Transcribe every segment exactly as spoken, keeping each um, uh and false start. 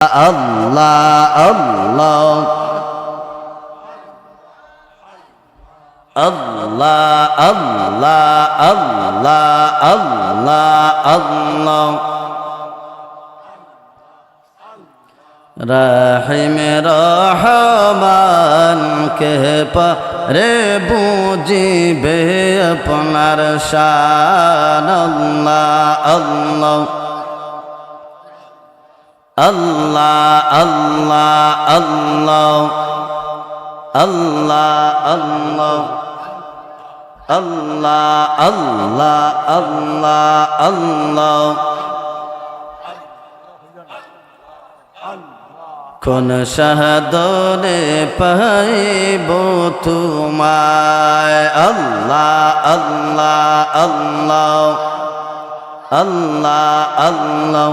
আল্লাহ, আল্লাহ। আল্লাহ, আল্লাহ, আল্লাহ, আল্লাহ, আল্লাহ। রহিম রহমান কে পারে বুঝিবে আপনার শান। আল্লাহ, আল্লাহ। আল্লাহ, আল্লাহ, আল্লাহ। আল্লাহ, আল্লাহ। আল্লাহ, আল্লাহ, আল্লাহ, আল্লাহ। কোন সাধনে পাইব তোমায়? আল্লাহ, আল্লাহ, আল্লাহ। আল্লাহ, আল্লাহ।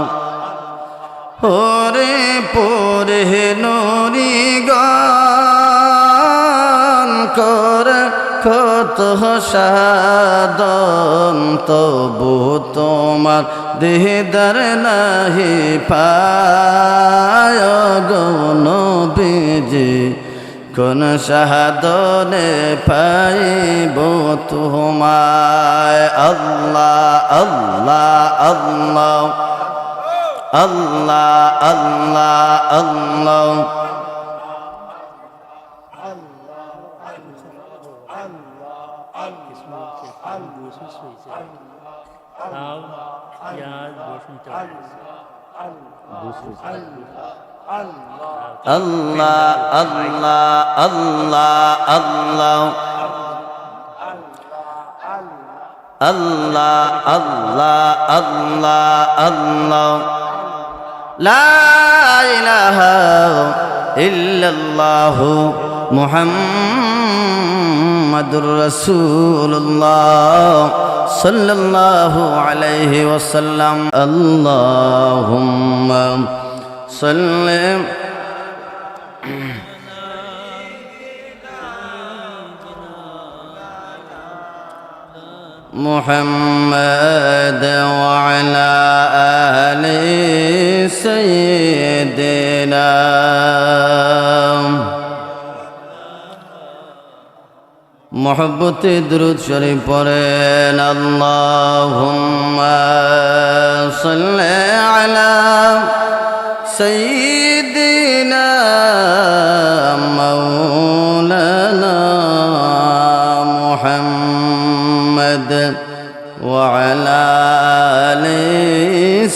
ওরে পরে নুরি গান করে কত সাধন, তবু তোমার দিদার নাহি পায় গো নবীজি। কোন সাধনে পাইব তোমায়? আল্লাহ, আল্লাহ, আল্লাহ। আল্লাহ, আল্লাহ, আল্লাহ। আল্লাহ, আল্লাহ, আল্লাহ, আল্লাহ। আল্লাহ, আল্লাহ, আল্লাহ, আল্লাহ। লা ইলাহা ইল্লাল্লাহু মুহাম্মাদুর রাসূলুল্লাহ সাল্লাল্লাহু আলাইহি ওয়াসাল্লাম। আল্লাহুম্মা সাল্লি محمد وعلى آل سيدنا। মহব্বতে দুরূদ শরীফ পড়েন, اللهم صل على سيدنا مولانا محمد وعلى آل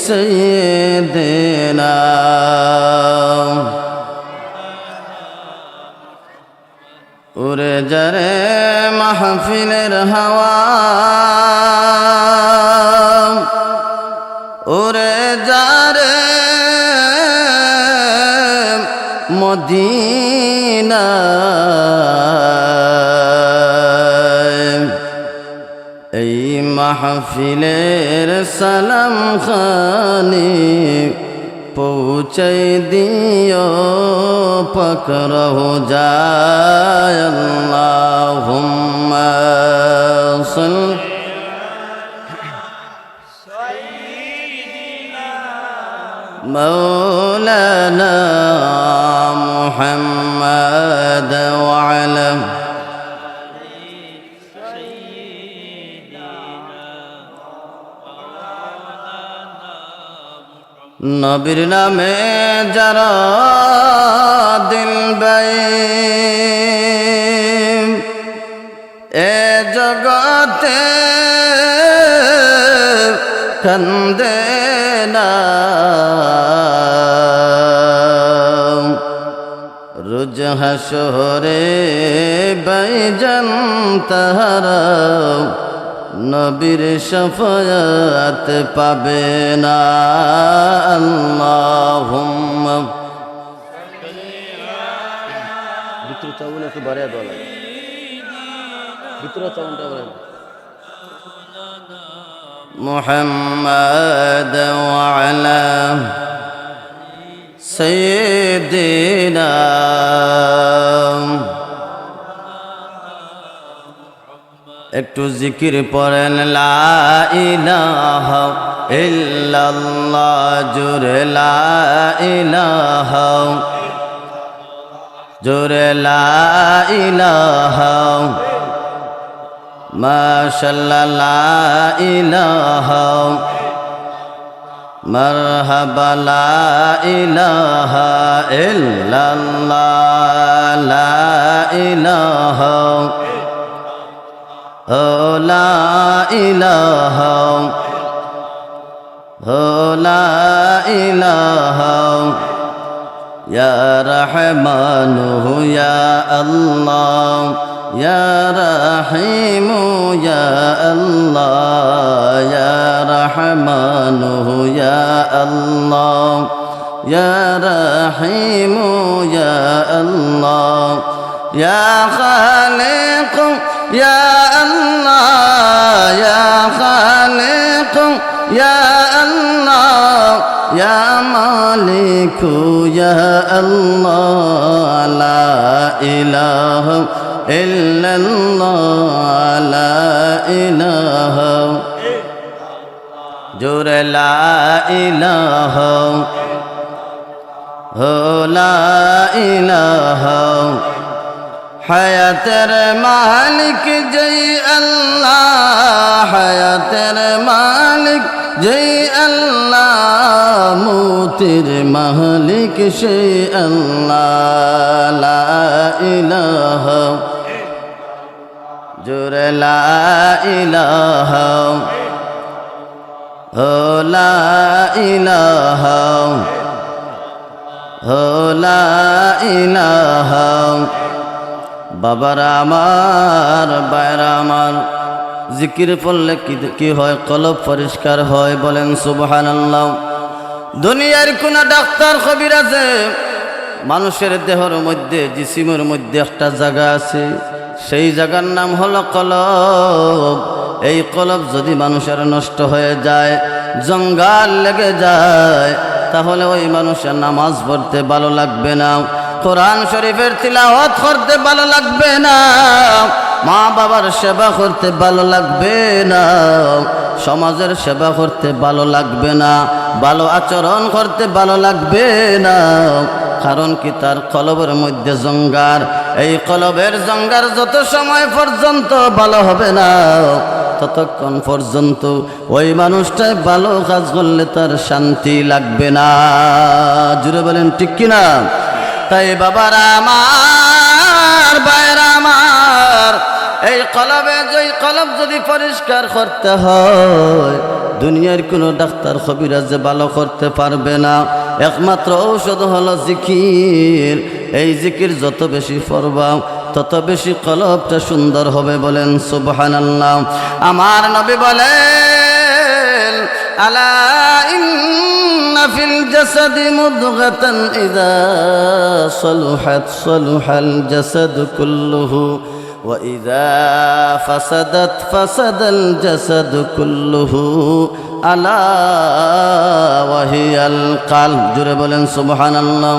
سيدنا। উড়ে যা রে মাহফিলের হাওয়া, উড়ে যা রে মদিনায়। এই মাহফিলের সালাম খানি পৌঁছাই দিও পাক রওজায়। আল্লাহুম্মা সাল্লি মাওলানা মুহাম্মদ ওয়া আলা নবীর নামে যারা দিল ভাই এ জগতে কান্দে না, রোজ হাশরে ভাইজান তাহারা নবীর শাফায়াত পাবে না। আল্লাহুম্মা ভিতরে চাউন একটু বাড়ায় দেওয়া লাগে, ভিতরে চাউনটা বাড়ায়। মুহাম্মদ ওয়া আলা সাইয়্যিদিনা। একটু জিকির পড়েন, লা ইলাহা ইল্লাল্লাহ, জোরে লা ইলাহা, জোরে লা ইলাহা, মাশাআল্লাহ, লা ইলাহা, মারহাবা, লা ইলাহা ইল্লাল্লাহ, লা ইলাহা, ও লা ইলাহা, ও লা ইলাহা, ইয়া রহমানু ইয়া আল্লাহ, ইয়া রহিমু ইয়া আল্লাহ, ইয়া রহমানু ইয়া আল্লাহ, ইয়া রহিমু ইয়া আল্লাহ, ইয়া খালিকু ইয়া আল্লাহ, ইয়া খালিকু ইয়া আল্লাহ, ইয়া মালিকু ইয়া আল্লাহ, লা ইলাহা ইল্লাল্লাহ, লা ইলাহা, জোরে লা ইলাহা, ও লা ইলাহা। হায়াতের মালিক যেই আল্লাহ, হায়াতের মালিক যেই আল্লাহ, মৌতের মালিক সেই আল্লাহ, লা ইলাহা, জোরে লা ইলাহা, ও লা ইলাহা, ও লা ইলাহা। বাবারা আমার, ভাইরা আমার, জিকির পড়লে কি, কি হয়? কলব পরিষ্কার হয়, বলেন সুবহানাল্লাহ। দুনিয়ার কোন ডাক্তার কবিরাজে মানুষের দেহর মধ্যে, জিসিমর মধ্যে একটা জাগা আছে, সেই জাগার নাম হলো কলব। এই কলব যদি মানুষের নষ্ট হয়ে যায়, জঙ্গার লেগে যায়, তাহলে ওই মানুষের নামাজ পড়তে ভালো লাগবে না, কোরআন শরীফের তিলাওয়াত করতে ভালো লাগবে না, মা বাবার সেবা করতে ভালো লাগবে না, সমাজের সেবা করতে ভালো লাগবে না, ভালো আচরণ করতে ভালো লাগবে না। কারণ কি? তার কলবের মধ্যে জঙ্গার। এই কলবের জঙ্গার যত সময় পর্যন্ত ভালো হবে না, ততক্ষণ পর্যন্ত ওই মানুষটায় ভালো কাজ করলে তার শান্তি লাগবে না। জুরে বলেন, ঠিক কি না? তাই বাবারা আমার, ভাইরা আমার, এই কলবে, যেই কলব যদি পরিষ্কার করতে হয়, দুনিয়ার কোনো ডাক্তার কবিরাজে ভালো করতে পারবে না। একমাত্র ঔষধ হলো জিকির। এই জিকির যত বেশি পড়বা, তত বেশি কলবটা সুন্দর হবে। বলেন সুবহানাল্লাহ। আমার নবী বলেন, আলা ইন্না ফিল জাসাদি মুদগাতান, ইযা সালুহাত সালুহাল জাসাদু কুল্লুহু, ওয়া ইযা ফাসাদাত ফাসাদাল জাসাদু কুল্লুহু, আলা ওয়া হিয়াল কলব। জুরে বলেন সুবহানাল্লাহ।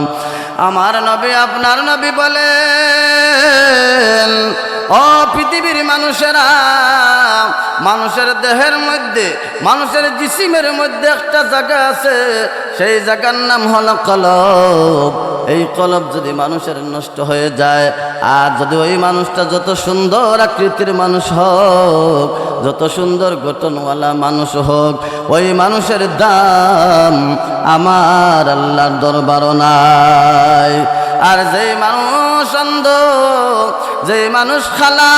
আমার নবী, আপনার নবী বলেন, ও পৃথিবীর মানুষেরা, মানুষের দেহের মধ্যে, মানুষের জিসিমের মধ্যে একটা জাগা আছে, সেই জাগার নাম হলো কলব। এই কলব যদি মানুষের নষ্ট হয়ে যায়, আর যদি ওই মানুষটা যত সুন্দর আকৃতির মানুষ হোক, যত সুন্দর গঠনওয়ালা মানুষ হোক, ওই মানুষের দাম আমার আল্লাহর দরবারও নাই। আর যেই মানুষ অন্ধ, যেই মানুষ কালা,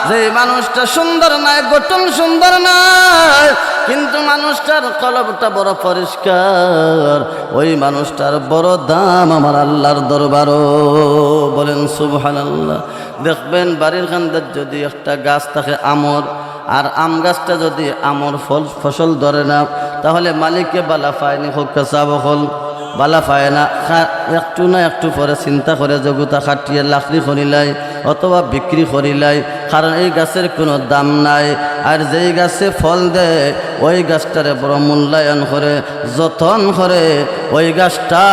যেই মানুষটা সুন্দর নায়, গঠন সুন্দর নায়, কিন্তু মানুষটার কলবটা বড় পরিষ্কার, ওই মানুষটার বড় দাম আমার আল্লাহর দরবারও। বলেন সুবহানাল্লাহ। দেখবেন, বাড়ির কান্দাত যদি একটা গাছ থাকে আমর, আর আম গাছটা যদি আমর ফল, ফসল ধরে না, তাহলে মালিকে বালা পায়নি, কউক্কা চাব অকল, বালা পায় না। খা-, একটু না একটু পরে চিন্তা করে যে গুতা কাটিয়া লাকড়ি করিলাই অথবা বিক্রি করিলাই, কারণ এই গাছের কোনো দাম নাই। আর যেই গাছে ফল দেয়, ওই গাছটারে বড় মূল্যায়ন করে, যতন করে, ওই গাছটা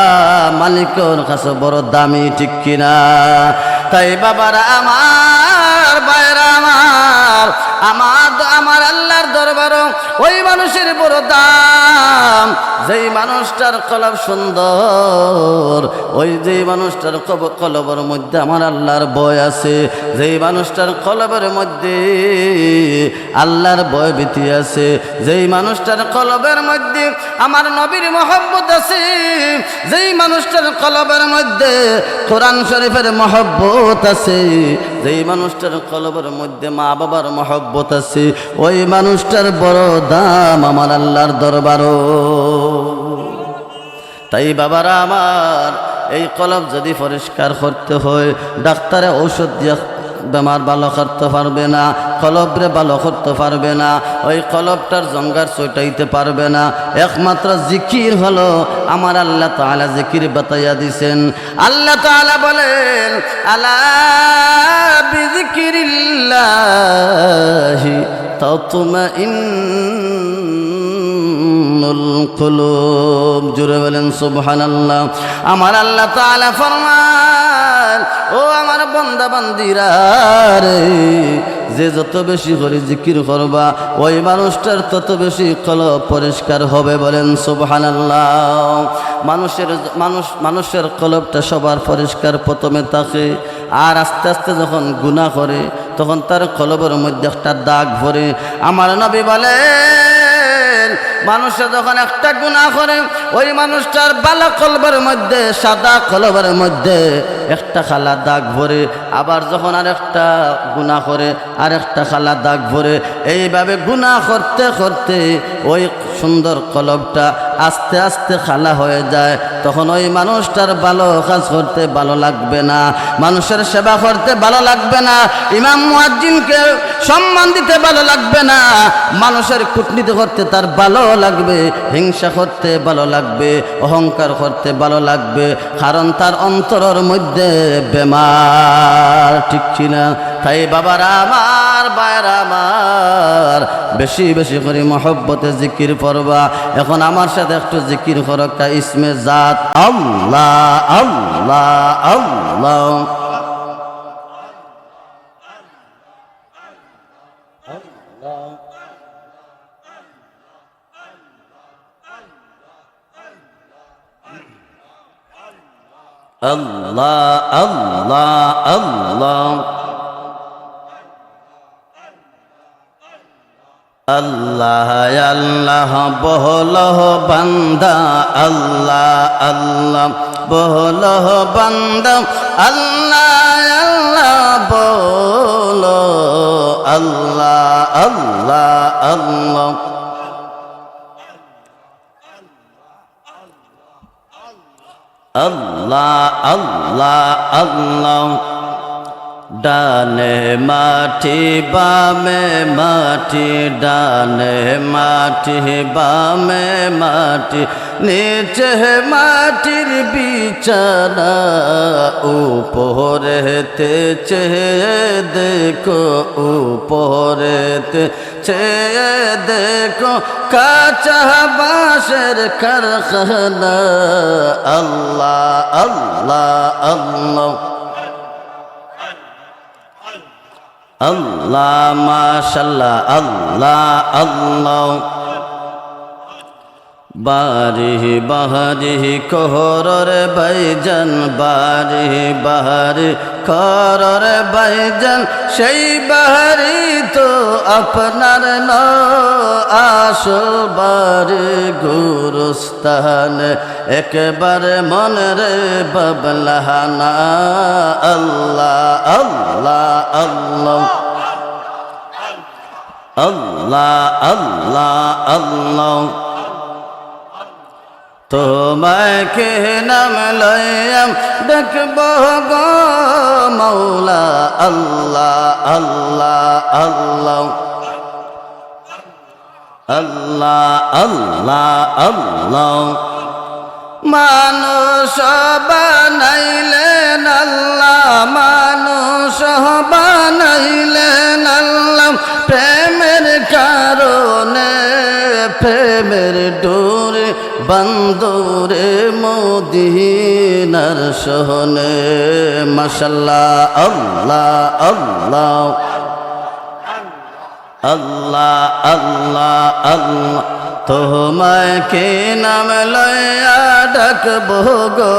মালিকর কাছে বড় দামি, ঠিক কিনা? তাই বাবারা আমার, ভাইরা আমার, আমার, আমার আল্লাহর দরবারও ওই মানুষের বড় দাম, যেই মানুষটার কলব সুন্দর, ওই যেই মানুষটার কব-, কলবর মধ্যে আমার আল্লাহর ভয় আছে, যেই মানুষটার কলবর মধ্যে আল্লাহর ভয় ভীতি আছে, যেই মানুষটার কলবর মধ্যে আমার নবীর মহব্বত আছে, যেই মানুষটার কলবর মধ্যে কোরআন শরীফের মহব্বত আছে, যেই মানুষটার কলবর মধ্যে মা বাবার মহব্বত আছে, ওই মানুষটার বড় দাম আমার আল্লাহর দরবারও। তাই বাবারা আমার, এই কলব যদি পরিষ্কার করতে হয়, ডাক্তারে ঔষধ দিয়া বেমার ভালো করতে পারবে না, কলবরে ভালো করতে পারবে না, ওই কলবটার জঙ্গার ছুটাইতে পারবে না। একমাত্র জিকির হলো, আমার আল্লাহ তাআলা জিকির বাতাইয়া দিছেন। আল্লাহ তাআলা বলেন, "আলা বিযিকরিল্লাহি তাতমাইন্নুল কুলুব।" জোরে বলেন, "সুবহানাল্লাহ।" আমার আল্লাহ তাআলা ফরমান, "ও আমার বান্দা বান্দিরা রে, যে যত বেশি করি জিকির করবা, ওই মানুষটার তত বেশি কলব পরিষ্কার হবে।" বলেন, "সুবহানাল্লাহ।" মানুষের, মানুষ, মানুষের কলবটা সবার পরিষ্কার প্রথমে থাকে, আর আস্তে আস্তে যখন গুনাহ করে, তখন তার কলবর মধ্যে একটা দাগ পড়ে। আমার নবী বলেন, মানুষে যখন একটা গুনাহ করে, ওই মানুষটার ভালো কলবর মধ্যে, সাদা কলবর মধ্যে একটা কালা দাগ পড়ে, আবার যখন আরেকটা গুনাহ করে, আরেকটা কালা দাগ পড়ে। এইভাবে গুনাহ করতে করতে ওই সুন্দর কলবটা আস্তে আস্তে কালা হয়ে যায়। তখন ওই মানুষটার ভালো কাজ করতে ভালো লাগবে না, মানুষের সেবা করতে ভালো লাগবে না, ইমাম মুয়াজ্জিনকে সম্মান দিতে ভালো লাগবে না, মানুষের কূটনীতি করতে তার ভালো লাগবে, হিংসা করতে ভালো লাগবে, অহংকার করতে ভালো লাগবে, কারণ তার অন্তরর মধ্যে বেমার, ঠিক কি না? তাই বাবারা আমার, ভাইরা আমার, বেশি বেশি করি মহব্বতে জিকির পড়বা। এখন আমার সাথে একটু জিকির করো, কা ইসমে জাত আল্লাহ, আল্লাহ, আল্লাহ। আল্লাহ, আল্লাহ, আল্লাহ। আল্লাহ, আল্লাহ বলো বান্দা, আল্লাহ, আল্লাহ বলো বান্দা, আল্লাহ, আল্লাহ বলো, আল্লাহ, আল্লাহ, আল্লাহ। আল্লাহ, আল্লাহ, আল্লাহ। ডানে মাটি, বামে মাটি, ডানে মাটি, বামে মাটি, নিচে মাটির বিছানা, উপরেতে চেয়ে দেখো, উপরেতে চেয়ে দেখো, কাঁচা বাঁশের কারখানা। আল্লাহ, আল্লাহ, আল্লাহ। আল্লাহ, মাশাআল্লাহ, আল্লাহ, আল্লাহ। বাড়ি বাহারি করো রে ভাইজান, বাড়ি বাহারি করো রে ভাইজান, সেই বাড়ি তো আপনার নয়, আসল বাড়ি গুরুস্থান, একবার মন রে বাবলাহানা। আল্লাহ, আল্লাহ, আল্লাহ। আল্লাহ, আল্লাহ, আল্লাহ। তোমায় কি নাম লইয়া ডাকবো গো মৌলা? আল্লাহ, আল্লাহ, আল্লাহ। আল্লাহ, আল্লাহ, আল্লাহ। মানুষ বানাইলেন আল্লাহ, মানুষ বানাইলেন আল্লাহ, প্রেমের কারণে, প্রেমের ডোরে বান্দরে মদিনার সহনে। মাশাআল্লাহ, আল্লাহ, আল্লাহ। আল্লাহ, আল্লাহ, আল্লাহ, তোমায় কি নাম লইয়া ডাকবো গো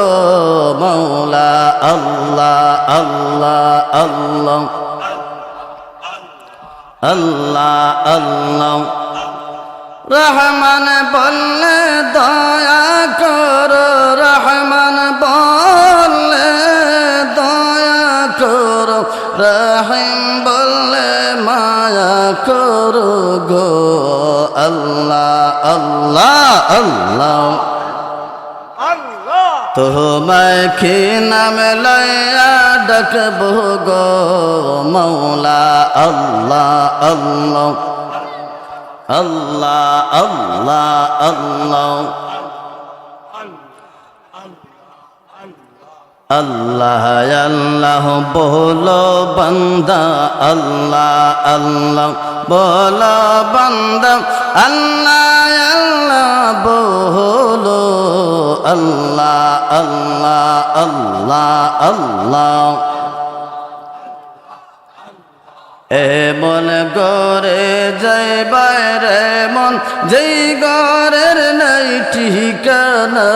মৌলা? আল্লাহ, আল্লাহ, আল্লাহ, আল্লাহ, আল্লাহ। রহমান বললে দয়া করো, রহমান বললে দয়া করো, রহিম বললে মায়া করো গো। আল্লাহ, আল্লাহ, আল্লাহ। আল্লাহ। তোমায় কি নাম লইয়া ডাকবো গো মৌলা? আল্লাহ, আল্লাহ, আল্লাহ, আল্লাহ, আল্লাহ। আল্লাহ, আল্লাহ, বলো বান্দা, আল্লাহ, আল্লাহ, বলো বান্দা, আল্লাহ, আল্লাহ, বলো, আল্লাহ, আল্লাহ, আল্লাহ, আল্লাহ। এমন ঘরে যাইবায় রে মন, যেই ঘরের নাই ঠিকানা।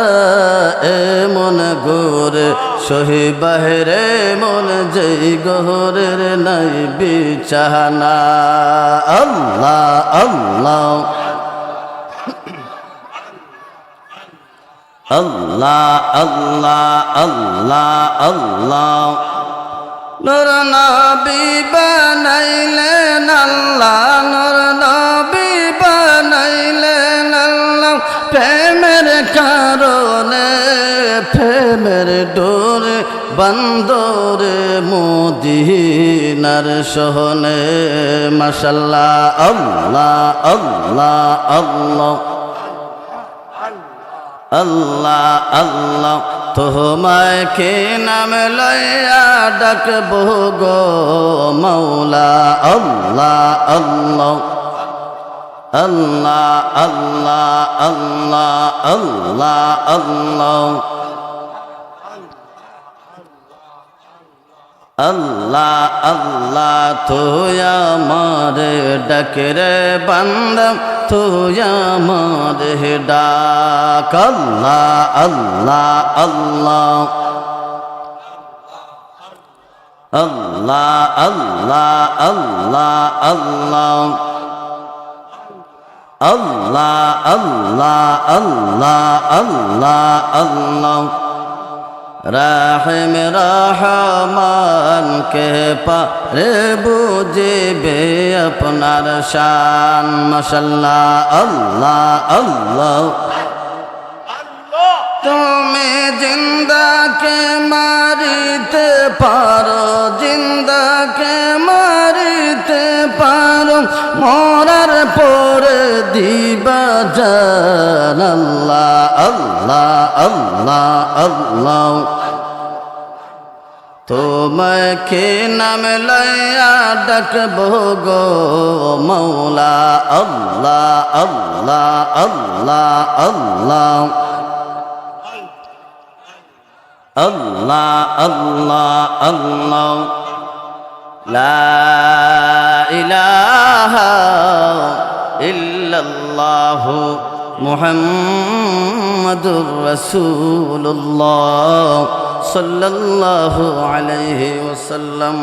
এমন ঘরে শোইবায় রে মন, যেই ঘরের নাই বিছানা। আল্লাহ, আল্লাহ। আল্লাহ, আল্লাহ, আল্লাহ, আল্লাহ। নূর নবী বানাইলেন আল্লাহ, নূর নবী বানাইলেন আল্লাহ। প্রেমের কারণে, প্রেমের ডোরে বান্দরে মদিনার সহনে। মাশাআল্লাহ, আল্লাহ, আল্লাহ, আল্লাহ। আল্লাহ, আল্লাহ, তোমায় কি নাম লইয়া ডাকবো গো মৌলা? আল্লাহ, আল্লাহ, আল্লাহ, আল্লাহ, আল্লাহ, আল্লাহ, আল্লাহ। আল্লাহ, আল্লাহ, তুই আমারে ডাক রে বান্দা, তুই আমারে ডাক। আল্লাহ, আল্লাহ, আল্লাহ। আল্লাহ, আল্লাহ, আল্লাহ, আল্লাহ। আল্লাহ, আল্লাহ, আল্লাহ, আল্লাহ, আল্লাহ। রাহিম রহমান কে পারে বুঝিবে আপনার শান। মাশাআল্লাহ, আল্লাহ, আল্লাহ। তুমি জিন্দাকে মারিতে পারো, জিন্দাকে মারিতে পারো, মরার পরে দিবা জান। আল্লাহ, আল্লাহ, আল্লাহ, আল্লাহ। তোমায় কি নাম লইয়া ডাকবো গো মৌলা? আল্লাহ, আল্লাহ, আল্লাহ, আল্লাহ। আল্লাহ, আল্লাহ, আল্লাহ। লা ইলাহা ইল্লাল্লাহু মুহাম্মাদুর রাসূলুল্লাহ সাল্লাল্লাহু আলাইহি ওয়াসাল্লাম।